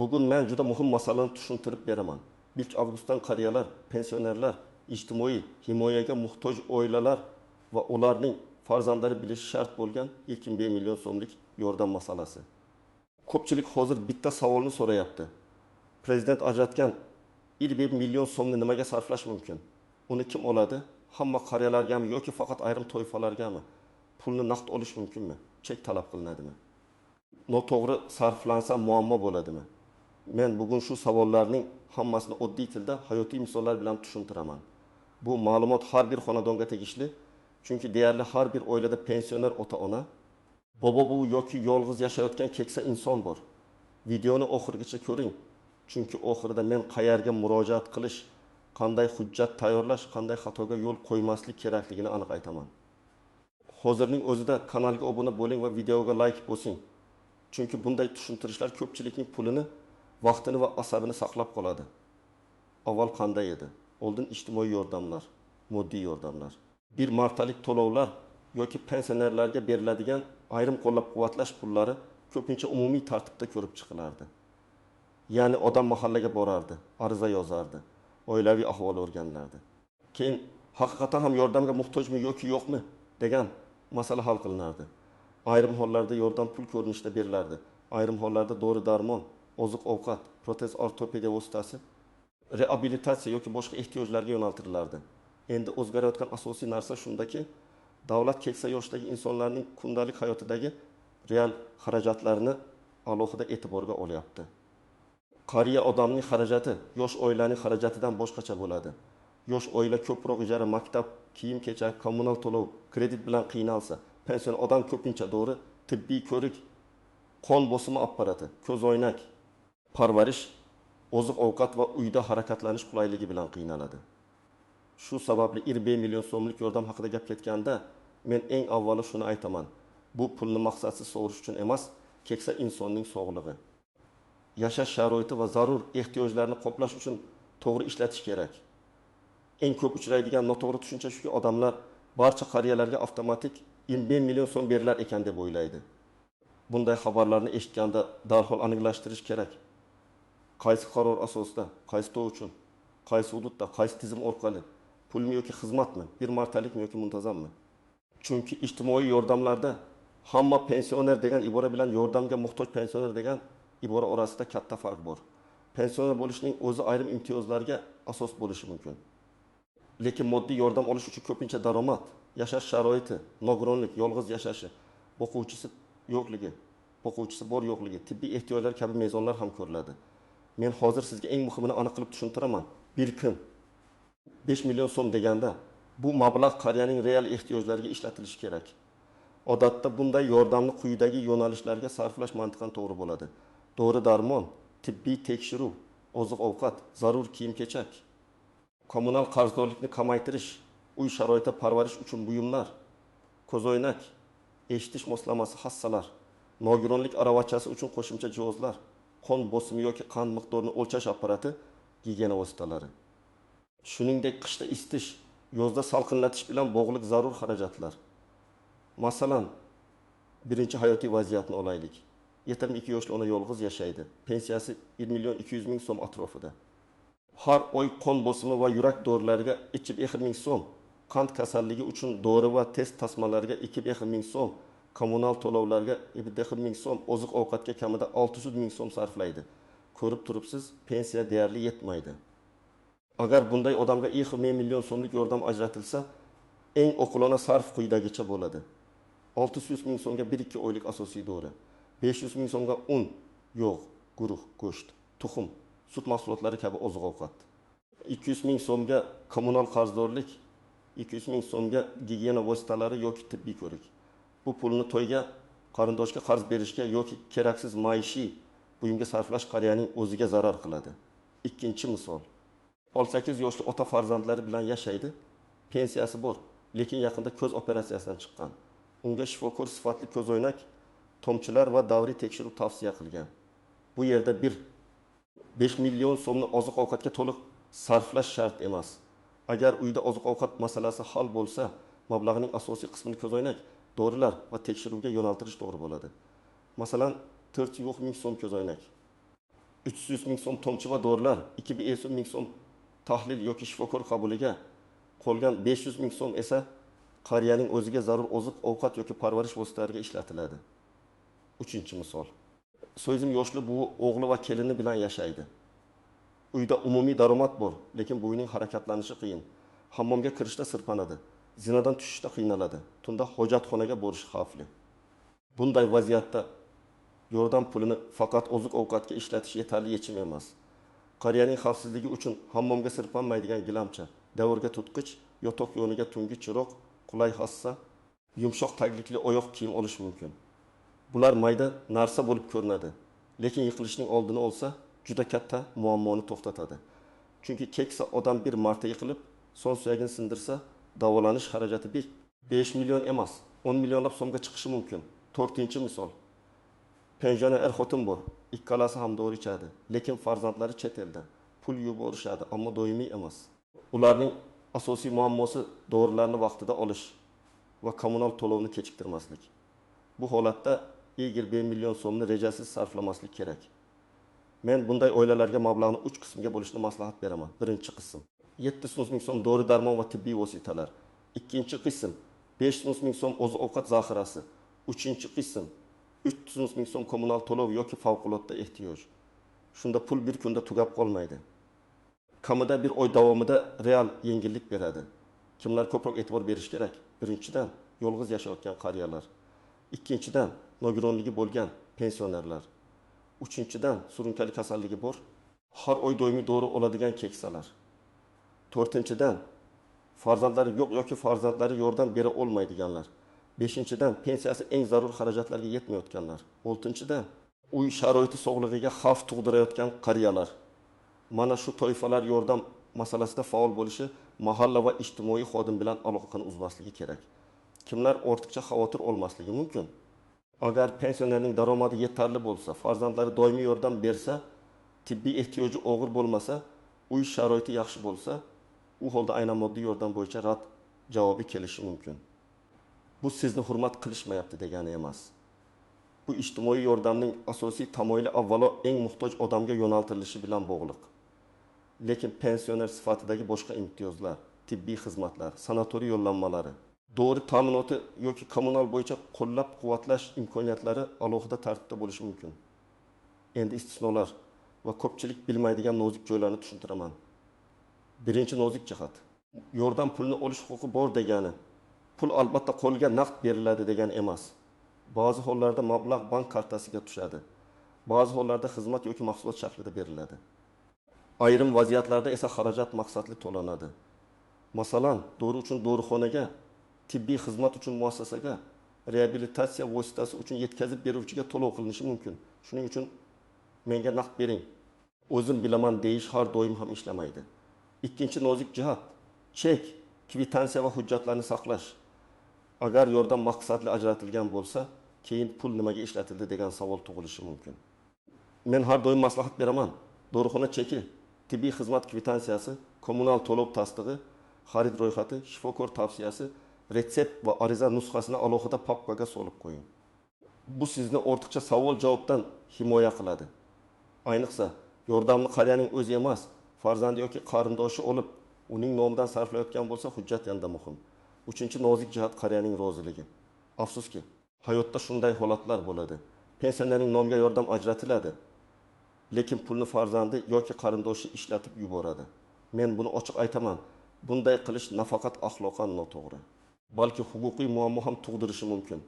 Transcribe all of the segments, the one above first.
Bugun men juda muhim masalani tushuntirib beraman. 1 avgustdan qariyalar, pensionerlar, ijtimoiy himoyaga muhtoj oilalar va ularning farzandlari bilishi shart bo'lgan 25 million so'mlik yordam masalasi. Ko'pchilik hozir bitta savolni so'rayapti: Prezident ajratgan 25 million so'mni nimaga sarflash mumkin? Uni kim oladi? Hamma qariyalargami yoki faqat ayrim toifalargami? Pulni naqd olish mumkinmi? Chek talab qilinadimi? Noto'g'ri sarflansa muammo bo'ladimi? Men bugun shu savollarning hammasini oddiy tilda, hayotiy misollar bilan tushuntiraman. Bu ma'lumot har bir xonadonga tegishli, chunki deyarli har bir oilada pensioner ota-ona, bobo buvi yoki yolg'iz yashayotgan keksa inson bor. Videoni oxirigacha ko'ring, chunki oxirida men qayerga murojaat qilish, qanday hujjat tayyorlash, qanday xatoga yo'l qo'ymaslik kerakligini aniq aytaman. Hozirning o'zida kanalga obuna bo'ling va videoga layk bosing. Chunki bunday tushuntirishlar ko'pchilikning pulini, vaqtini va asabini saqlab qoladi. Avval qanday edi? Oldin ijtimoiy yordamlar, moddiy yordamlar, bir martalik to'lovlar yoki pensionerlarga beriladigan ayrim qo'llab-quvvatlash pullari ko'pincha umumiy tartibda ko'rib chiqilardi. Ya'ni odam mahallaga borardi, ariza yozardi, oilaviy ahvoli o'rganilardi. Keyin haqiqatan ham yordamga muhtojmi yoki yo'qmi degan masala hal qilinardi. Ayrim hollarda yordam pul ko'rinishida berilardi. Ayrim hollarda dori-darmon, oziq-ovqat, protez ortopediya vositasi, reabilitatsiya yoki boshqa ehtiyojlarga yo'naltirilardi. Endi o'zgarayotgan asosiy narsa shundaki, davlat keksa yoshdagi insonlarning kundalik hayotidagi real xarajatlarini alohida e'tiborga olyapti. Qariya odamning xarajati yosh oilaning xarajatidan boshqacha bo'ladi. Yosh oila ko'proq ijara, maktab, kiyim-kechak, kommunal to'lov, kredit bilan qiynalsa, pension odam ko'pincha dori, tibbiy ko'rik, qon bosimi apparati, ko'zoynak, parvarish, oziq-ovqat va uyda harakatlanish qulayligi bilan qiynaladi. Shu sababli 25 million so'mlik yordam haqida gap ketganda, men eng avvalo shuni aytaman. Bu pulni maqsadsiz sovurish uchun emas, keksa insonning sog'lig'i, yashash sharoiti va zarur ehtiyojlarni qoplash uchun to'g'ri ishlatish kerak. Eng ko'p uchraydigan noto'g'ri tushuncha shuki, odamlar barcha qariyalarga avtomatik 25 million so'm berilar ekan deb o'ylaydi. Bunday xabarlarni eshitganda darhol aniqlashtirish kerak. Qaysi qaror asosida, qaysi to'y uchun, qaysi hududda, qaysi tizim orqali, pulmi yoki xizmatmi, bir martalikmi yoki muntazammi? Chunki ijtimoiy yordamlarda hamma pensioner degan ibora bilan yordamga muhtoj pensioner degan ibora orasida katta farq bor. Pensioner bo'lishning o'zi ayrim imtiyozlarga asos bo'lishi mumkin. Lekin moddiy yordam olish uchun ko'pincha daromad, yashash sharoiti, nogironlik, yolg'iz yashashi, boquvchisi yo'qligi, boquvchisi bor yo'qligi, tibbiy ehtiyojlar kabi mezonlar ham ko'riladi. Men hozir sizga eng muhimini aniq qilib tushuntiraman. Bir kun 5 million so'm deganda bu mablag' qariyaning real ehtiyojlariga ishlatilishi kerak. Odatda bunday yordamni quyidagi yo'nalishlarga sarflash mantiqan to'g'ri bo'ladi. Dori-darmon, tibbiy tekshiruv, oziq-ovqat, zarur kiyim-kechak, kommunal qarzdorlikni kamaytirish, uy sharoiti parvarish uchun buyumlar, ko'zoynak, eshitish moslamasi hassalar, nogironlik aravachasi uchun qo'shimcha jihozlar, qon bosimi yoki qand miqdorini o'lchash apparati, gigiyena vositalari. Shuningdek, qishda isitish, yozda salqinlatish bilan bog'liq zarur xarajatlar. Masalan, birinchi hayotiy vaziyatni olaylik. 72 yoshli ona yolg'iz yashaydi. Pensiyasi 1 million 200 ming so'm atrofida. Har oy qon bosimi va yurak dorilariga 2,5 ming so'm, qand kasalligi uchun dori va test tasmalariga 2,5 ming so'm, kommunal to'lovlarga 7,5 ming so'm, oziq-ovqatga kamida 600 ming so'm sarflaydi. Ko'rib turibsiz, pensiya deyarli yetmaydi. Agar bunday odamga 2 million so'mlik yordam ajratilsa, eng oqilona sarf quyidagicha bo'ladi. 600 ming so'mga 1-2 oylik asosiy dori, 500 ming so'mga un, yog', guruch, go'sht, tuxum, sut mahsulotlari kabi oziq-ovqat. 200 ming so'mga kommunal qarzdorlik, 200 ming so'mga gigiyena vositalari yoki tibbiy ko'rik. Bu pulni to'yga, qarindoshga qarz berishga yoki keraksiz maishiy buyumga sarflash qariyaning o'ziga zarar qiladi. Ikkinchi misol. 68 yoshli ota farzandlari bilan yashaydi. Pensiyasi bor, lekin yaqinda ko'z operatsiyasidan chiqqan. Unga shifokor sifatli ko'zoynak, tomchilar va davriy tekshiruv tavsiya qilgan. Bu yerda bir 5 million so'mni oziq-ovqatga to'liq sarflash shart emas. Agar uyda oziq-ovqat masalasi hal bo'lsa, mablag'ning asosiy qismini ko'zoynak, dorilar va tekshiruvga yo'naltirish to'g'ri bo'ladi. Masalan, 400 ming so'm ko'zoynak, 300 ming so'm tomchi va dorilar, 250 ming so'm tahlil yoki shifokor qabuliga, qolgan 500 ming so'm esa qariyaning o'ziga zarur oziq-ovqat yoki parvarish vositalariga ishlatiladi. Uchinchi misol. So'zim yoshli buvi o'g'li va kelini bilan yashaydi. Uyda umumiy daromad bor, lekin buvining harakatlanishi qiyin. Hammomga kirishda sirpanadi, zinadan tushishda qiynaladi, tunda hojatxonaga borishi xavfli. Bunday vaziyatda yordam pulini faqat oziq-ovqatga ishlatish yetarli yechim emas. Qariyaning xavfsizligi uchun hammomga sirpanmaydigan gilamcha, davrga tutqich, yotoq yoniga tungi chiroq, qulay hassa, yumshoq taglikli oyoq kiyim olish mumkin. Bular mayda narsa bo'lib ko'rinadi, lekin yiqilishning oldini olsa, juda katta muammoni to'xtatadi. Chunki keksa odam bir marta yiqilib, son suyagini sindirsa, davolanish xarajati 5 million emas, 10 millionlab so'mga chiqishi mumkin. To'rtinchi misol. Pensioner er-xotin bor, ikkalasi ham dori ichadi, lekin farzandlari chet elda, pul yuborishadi, ammo doimiy emas. Ularning asosiy muammosi dorilarni vaqtida olish va kommunal to'lovni kechiktirmaslik. Bu holatda 25 million so'mni rejasiz sarflamaslik kerak. Men bunday oilalarga mablag'ni 3 qismga bo'lishni maslahat beraman. Birinchi qism 700 ming so'm dori darmon va tibbiy vositalar. Ikkinchi qism 500 ming so'm oziq-ovqat zaxirasi. Uchinchi qism 300 ming so'm kommunal to'lov yoki favqulodda ehtiyoj. Shunda pul bir kunda tugab qolmaydi. Kamida bir oy davomida real yengillik beradi. Kimlar ko'proq e'tibor berish kerak? Birinchidan, yolg'iz yashayotgan qariyalar. Ikkinchidan, nogironligi bo'lgan pensionerlar. Uchinchidan, surunkali kasalligi bor, har oy doimiy dori oladigan keksalar. To'rtinchidan, farzandlari yo'q yoki farzandlari yordam bera olmaydiganlar. Beshinchidan, pensiyasi eng zarur xarajatlarga yetmayotganlar. Oltinchidan, uy sharoiti sog'lig'iga xavf tug'dirayotgan qariyalar. Mana shu toifalar yordam masalasida faol bo'lishi, mahalla va ijtimoiy xodim bilan aloqani uzmasligi kerak. Kimlar ortiqcha xavotir olmasligi mumkin? Agar pensionerning daromadi yetarli bo'lsa, farzandlari doimiy yordam bersa, tibbiy ehtiyoji og'ir bo'lmasa, uy sharoiti yaxshi bo'lsa, u holda aynan moddiy yordam bo'yicha rad javobi kelishi mumkin. Bu sizni hurmat qilishmayapti degani emas. Bu ijtimoiy yordamning asosiy tamoyili avvalo eng muhtoj odamga yo'naltirilishi bilan bog'liq. Lekin pensioner sifatidagi boshqa imtiyozlar, tibbiy xizmatlar, sanatoriy yo'llanmalari, dori ta'minoti yoki kommunal bo'yicha qo'llab-quvvatlash imkoniyatlari alohida tartibda bo'lishi mumkin. Endi istisnolar va ko'pchilik bilmaydigan nozik joylarni tushuntiraman. Birinchi nozik jihat. Yordam pulini olish huquqi bor degani, pul albatta qo'lga naqd beriladi degani emas. Ba'zi hollarda mablag' bank kartasiga tushadi. Ba'zi hollarda xizmat yoki mahsulot shaklida beriladi. Ayrim vaziyatlarda esa xarajat maqsadli to'lanadi. Masalan, dori uchun dorixonaga, tibbiy xizmat uchun muassasaga, reabilitatsiya vositasi uchun yetkazib beruvchiga to'lov qilinishi mumkin. Shuning uchun menga naqd bering, o'zim bilaman deyish har doim ham ishlamaydi. Ikkinchi nozik jihat, chek, kvitansiya va hujjatlarni saqlash. Agar yordam maqsadli ajratilgan bo'lsa, keyin pul nimaga ishlatildi degan savol tug'ilishi mumkin. Men har doim maslahat beraman. Dorixona cheki, tibbiy xizmat kvitansiyasi, kommunal to'lov tasdig'i, xarid ro'yxati, shifokor tavsiyasi, retsept va ariza nusxasini alohida papkaga solib qo'ying. Bu sizni ortiqcha savol-javobdan himoya qiladi. Ayniqsa, yordamni qariyaning o'zi emas, farzandi yoki qarindoshi olib, uning nomidan sarflayotgan bo'lsa, hujjat yanada muhim. Uchinchi nozik jihat qariyaning roziligi. Afsuski, hayotda shunday holatlar bo'ladi. Pensionerning nomiga yordam ajratiladi, lekin pulni farzandi yoki qarindoshi ishlatib yuboradi. Men buni ochiq aytaman. Bunday qilish nafaqat axloqan noto'g'ri, balki huquqiy muammo ham tug'dirishi mumkin.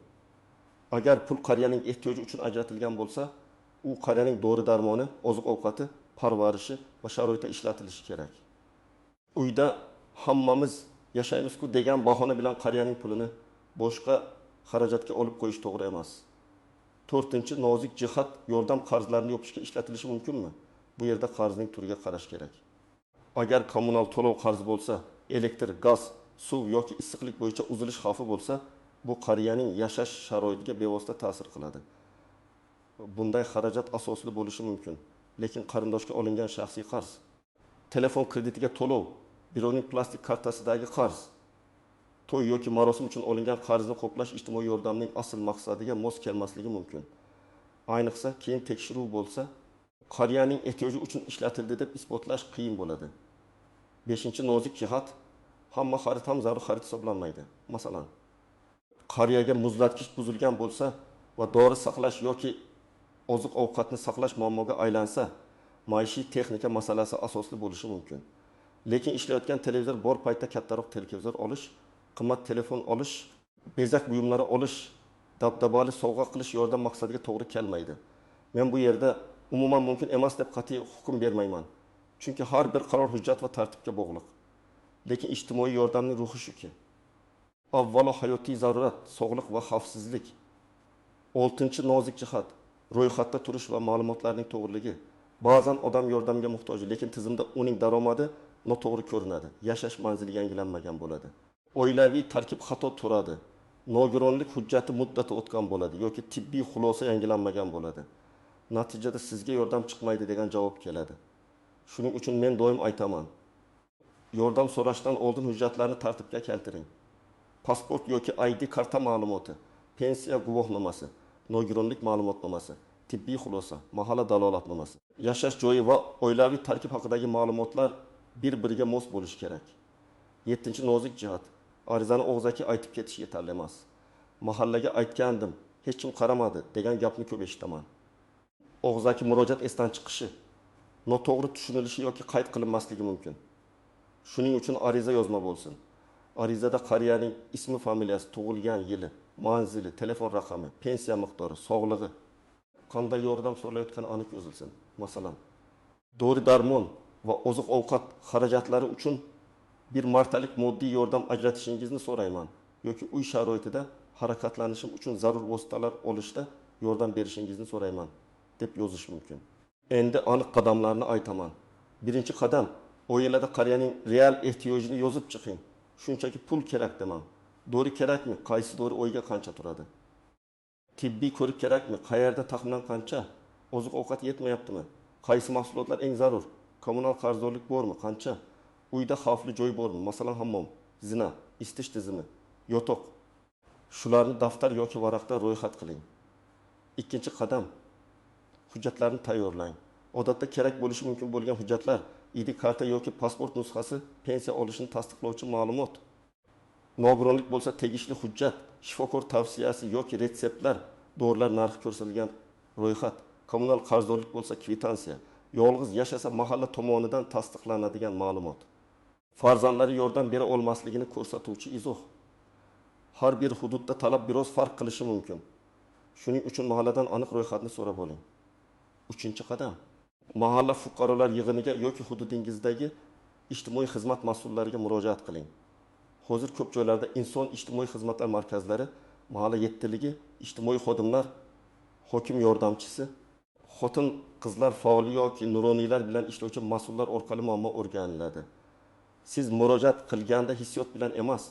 Agar pul qariyaning ehtiyoji uchun ajratilgan bo'lsa, u qariyaning dori-darmoni, oziq-ovqati, parvarishi va sharoitda ishlatilishi kerak. Uyda hammamiz yashaymiz-ku degan bahona bilan qariyaning pulini boshqa xarajatga olib qo'yish to'g'ri emas. To'rtinchi nozik jihat, yordam qarzlarini yopishga ishlatilishi mumkinmi? Bu yerda qarzning turiga qarash kerak. Agar kommunal to'lov qarzi bo'lsa, elektr, gaz, suv yoki issiqlik bo'yicha uzilish xavfi bo'lsa, bu qariyaning yashash sharoitiga bevosita ta'sir qiladi. Bunday xarajat asosli bo'lishi mumkin, lekin qarindoshga olingan shaxsiy qarz, telefon kreditiga to'lov, birovning plastik kartasidagi qarz, to'y yoki marosim uchun olingan qarzni qoplash ijtimoiy yordamning asl maqsadiga mos kelmasligi mumkin. Ayniqsa, keyin tekshiruv bo'lsa, Qariyaning ehtiyoji uchun ishlatildi deb isbotlash qiyin bo'ladi. Beshinchi nozik jihat: hamma xarid ham zarur xarid hisoblanmaydi. Masalan, qariyaga muzlatgich buzilgan bo'lsa va dori saqlash yoki oziq ovqatni saqlash muammoga aylansa, maishiy texnika masalasi asosli bo'lishi mumkin. Lekin ishlayotgan televizor bor paytda kattaroq televizor olish, qimmat telefon olish, bezak buyumlari olish, dabdabali sovg'a qilish yordam maqsadiga to'g'ri kelmaydi. Men bu yerda umuman mumkin emas deb qat'iy hukm bermayman. Chunki har bir qaror hujjat va tartibga bog'liq. Lekin ijtimoiy yordamning ruhi shuki, avvalo hayotiy zarurat, sog'liq va xavfsizlik. Oltinchi nozik jihat: ro'yxatda turish va ma'lumotlarning to'g'riligi. Ba'zan odam yordamga muhtoj, lekin tizimda uning daromadi noto'g'ri ko'rinadi. Yashash manzili yangilanmagan bo'ladi. Oilaviy tarkib xato turadi. Nogironlik hujjati muddati o'tgan bo'ladi yoki tibbiy xulosa yangilanmagan bo'ladi. Natijada sizga yordam chiqmaydi degan javob keladi. Shuning uchun men doim aytaman: yordam so'rashdan oldin hujjatlarni tartibga keltiring. Pasport yoki ID karta ma'lumoti, pensiya guvohnomasi, nogironlik ma'lumotnomasi, tibbiy xulosa, mahalla dalolatnomasi, yashash joyi va oilaviy tarkib haqidagi ma'lumotlar bir-biriga mos bo'lishi kerak. Yettinchi nozik jihat: arizani og'zaki aytib ketish yetarli emas. Mahallaga aytgandim, hech kim qaramadi degan gapni ko'p eshitaman. Og'zaki murojaat esdan chiqishi, noto'g'ri tushunilishi yoki qayd qilinmasligi mumkin. Shuning uchun ariza yozma bo'lsin. Arizada qariyaning ismi, familiyasi, tug'ilgan yili, manzili, telefon raqami, pensiya miqdori, sog'lig'i, qanday yordam so'ralayotgani aniq yozilsin. Masalan, dori darmon va oziq-ovqat xarajatlari uchun bir martalik moddiy yordam ajratishingizni so'rayman yoki uy sharoitida harakatlanishim uchun zarur vositalar olishda yordam berishingizni so'rayman deb yozish mumkin. Endi aniq qadamlarni aytaman. Birinchi qadam: oilada qariyaning real ehtiyojini yozib chiqing. Shunchaki pul kerak demang. Dori kerakmi? Qaysi dori oyga qancha turadi? Tibbiy ko'rik kerakmi? Qayerda, taxminan qancha? Oziq-ovqat yetmayaptimi? Qaysi mahsulotlar eng zarur? Kommunal qarzdorlik bormi? Qancha? Uyda xavfli joy bormi? Masalan, hammom, zina, isitish tizimi, yotoq. Shularni daftar yoki varaqda ro'yxat qiling. Ikkinchi qadam: hujjatlarni tayyorlang. Odatda kerak bo'lishi mumkin bo'lgan hujjatlar: ID karta yoki pasport nusxasi, pensiya olishini tasdiqlovchi ma'lumot, nogironlik bo'lsa tegishli hujjat, shifokor tavsiyasi yoki retseptlar, dorilar narxi ko'rsatilgan ro'yxat, kommunal qarzdorlik bo'lsa kvitansiya, yolg'iz yashasa mahalla tomonidan tasdiqlanadigan ma'lumot, farzandlari yordam bera olmasligini ko'rsatuvchi izoh. Har bir hududda talab biroz farq qilishi mumkin. Shuning uchun mahalladan aniq ro'yxatni so'rab oling. Uchinchi qadam: mahalla fuqarolar yig'iniga yoki hududingizdagi ijtimoiy xizmat mas'ullariga murojaat qiling. Hozir ko'p joylarda inson ijtimoiy xizmatlar markazlari, mahalla yettiligi, ijtimoiy xodimlar, hokim yordamchisi, xotin qizlar faoli yoki nuroniylar bilan ishlovchi mas'ullar orqali muammo o'rganiladi. Siz murojaat qilganda hissiyot bilan emas,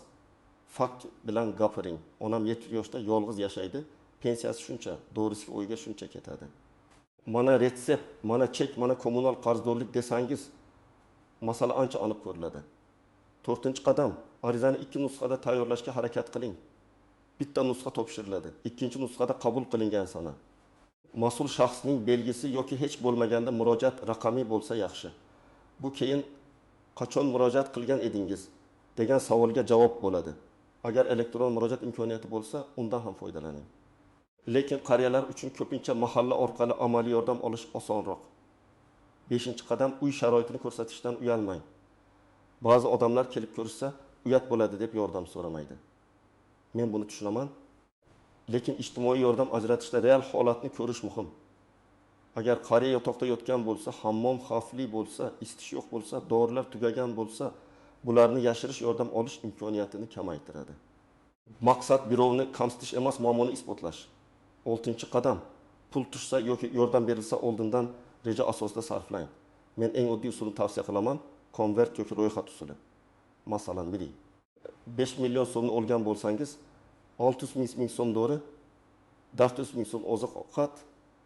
fakt bilan gapiring. Onam 7 yoshda yolg'iz yashaydi, pensiyasi shuncha, dorisiga oyga shuncha ketadi. Mana retsept, mana chek, mana kommunal qarzdorlik desangiz, masala ancha aniq ko'riladi. To'rtinchi qadam: arizani 2 nusxada tayyorlashga harakat qiling. Bitta nusxa topshiriladi, ikkinchi nusxada qabul qilingan sana. Mas'ul shaxsning belgisi yoki hech bo'lmaganda murojaat raqami bo'lsa yaxshi. Bu keyin qachon murojaat qilgan edingiz degan savolga javob bo'ladi. Agar elektron murojaat imkoniyati bo'lsa, undan ham foydalaning. Lekin qariyalar uchun ko'pincha mahalla orqali amaliy yordam olish osonroq. Beshinchi qadam: uy sharoitini ko'rsatishdan uyalmang. Ba'zi odamlar kelib ko'rishsa, uyat bo'ladi deb yordam so'ramaydi. Men buni tushunaman. Lekin ijtimoiy yordam ajratishda real holatni ko'rish muhim. Agar qariya yotoqda yotgan bo'lsa, hammom xavfli bo'lsa, isitish yo'q bo'lsa, dorilar tugagan bo'lsa, bularni yashirish yordam olish imkoniyatini kamaytiradi. Maqsad birovni kamsitish emas, muammoni isbotlash. Oltinchi qadam: pul tushsa yoki yordam berilsa oldindan reja asosida sarflang. Men eng oddiy usulni tavsiya qilaman: konvert yoki ro'yxat usuli. Masalan, biling, 5 million so'mni olgan bo'lsangiz, 600 ming so'm dori, 400 ming so'm oziq-ovqat,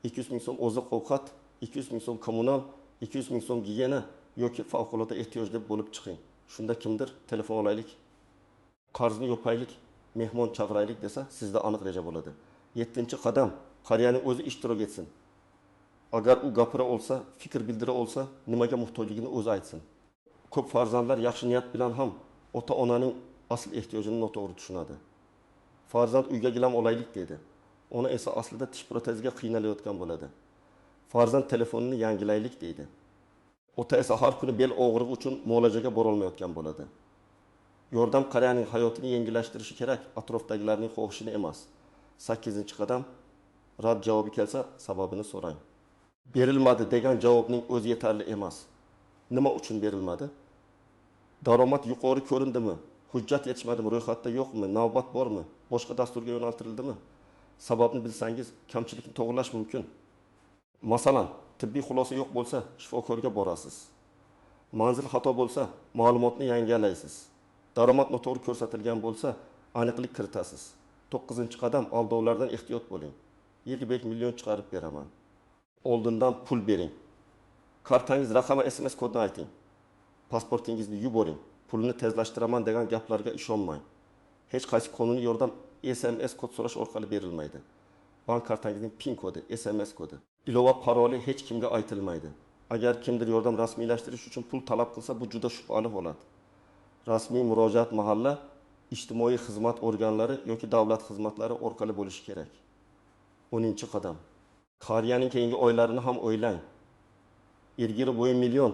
200 ming so'm oziq-ovqat, 200 ming so'm kommunal, 200 ming so'm gigiyena yoki favqulodda ehtiyoj deb bo'lib chiqing. Shunda kimdir telefon olaylik, qarzni yopaylik, mehmon chaqiraylik desa, sizda aniq reja bo'ladi. 7-qadam, qariyaning o'zi ishtirok etsin. Agar u gapira olsa, fikr bildira olsa, nimaga muhtojligini o'zi aytsin. Ko'p farzandlar yaxshi niyat bilan ham ota-onaning asl ehtiyojini noto'g'ri tushunadi. Farzand uyga gilam olaylik deydi. Ona esa aslida tish proteziga qiynalayotgan bo'ladi. Farzand telefonini yangilaylik deydi. Ota esa har kuni bel og'rig'i uchun muolajaga borolmayotgan bo'ladi. Yordam qariyaning hayotini yengillashtirishi kerak, atrofdagilarning xohishini emas. 8-qadam, rad javobi kelsa, sababini so'rang. Berilmadi degan javobning o'zi yetarli emas. Nima uchun berilmadi? Daromad yuqori ko'rindimi? Hujjat yetishmadimi? Ro'yxatda yo'qmi? Navbat bormi? Boshqa dasturga yo'naltirildimi? Sababni bilsangiz, kamchilikni to'g'rilash mumkin. Masalan, tibbiy xulosa yo'q bo'lsa, shifokorga borasiz. Manzil xato bo'lsa, ma'lumotni yangilaysiz. Daromad noto'g'ri ko'rsatilgan bo'lsa, aniqlik kiritasiz. 9-qadam, aldovlardan ehtiyot bo'ling. 25 million chiqarib beraman. Oldindan pul bering. Kartangiz raqami, SMS kodini ayting. Pasportingizni yuboring. Pulni tezlashtiraman degan gaplarga ishonmang. Hech qaysi qonuniy yordam SMS kod so'rash orqali berilmaydi. Bank kartangizning PIN kodi, SMS kodi, ilova paroli hech kimga aytilmaydi. Agar kimdir yordam rasmiylashtirish uchun pul talab qilsa, bu juda shubhali holat. Rasmiy murojaat mahalla, ijtimoiy xizmat organlari yoki davlat xizmatlari orqali bo'lishi kerak. 10-qadam. Qariyaning keyingi oylarini ham o'ylang. 25 million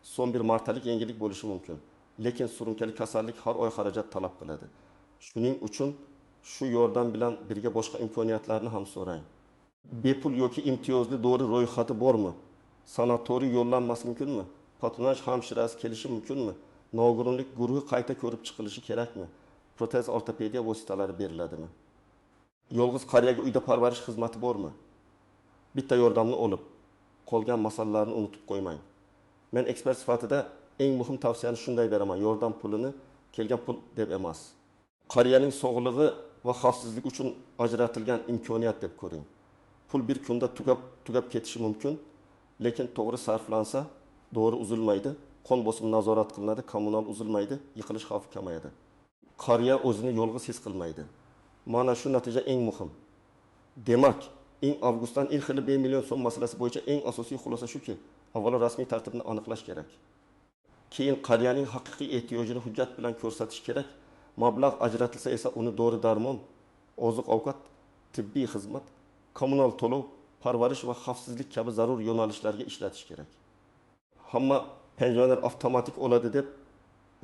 so'm bir martalik yengillik bo'lishi mumkin. Lekin surunkali kasallik har oy xarajat talab qiladi. Shuning uchun shu yordam bilan birga boshqa imkoniyatlarni ham so'rang. Bepul yoki imtiyozli dori ro'yxati bormi? Sanatoriy yo'llanmasi mumkinmi? Patronaj hamshirasi kelishi mumkinmi? Nogironlik guruhi qayta ko'rib chiqilishi kerakmi? Protez ortopediya vositalari beriladimi? Yolg'iz qariyaga uyda parvarish xizmati bormi? Bitta yordamni olib, qolgan masalalarni unutib qo'ymang. Men ekspert sifatida eng muhim tavsiyani shunday beraman: yordam pulini kelgan pul deb emas, qariyaning sog'lig'i va xavfsizligi uchun ajratilgan imkoniyat deb ko'ring. Pul bir kunda tugab ketishi mumkin, lekin to'g'ri sarflansa, dori uzilmaydi, qon bosimi nazorat qilinadi, kommunal uzilmaydi, yiqilish xavfi kamayadi. Qariya o'zini yolg'iz his qilmaydi. Mana shu natija eng muhim. Demak, eng avgustdan 5 million so'm masalasi bo'yicha eng asosiy xulosa shuki, avvalo rasmiy tartibni aniqlash kerak. Keyin qariyaning haqiqiy ehtiyojini hujjat bilan ko'rsatish kerak. Mablag' ajratilsa esa uni dori darmon, oziq-ovqat, tibbiy xizmat, kommunal to'lov, parvarish va xavfsizlik kabi zarur yo'nalishlarga ishlatish kerak. Hamma pensioner avtomatik oladi deb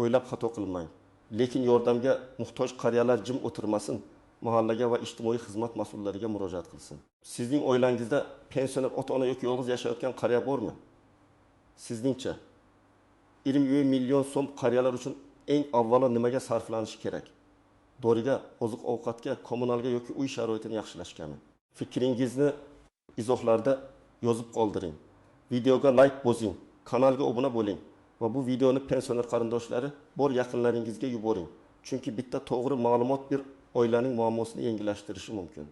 o'ylab xato qilmang. Lekin yordamga muhtoj qariyalar jim o'tirmasin, mahallaga va ijtimoiy xizmat mas'ullariga murojaat qilsin. Sizning oilangizda pensioner ota-ona yoki yolg'iz yashayotgan qariya bormi? Sizningcha 20 million so'm qariyalar uchun eng avvalo nimaga sarflanishi kerak? Doriga, oziq-ovqatga, kommunalga yoki uy sharoitini yaxshilashgami? Fikringizni izohlarda yozib qoldiring. Videoga like bosing, kanalga obuna bo'ling va bu videoni pensioner qarindoshlari bor yaqinlaringizga yuboring. Chunki bitta to'g'ri ma'lumot bir oilaning muammosini yengillashtirishi mumkin.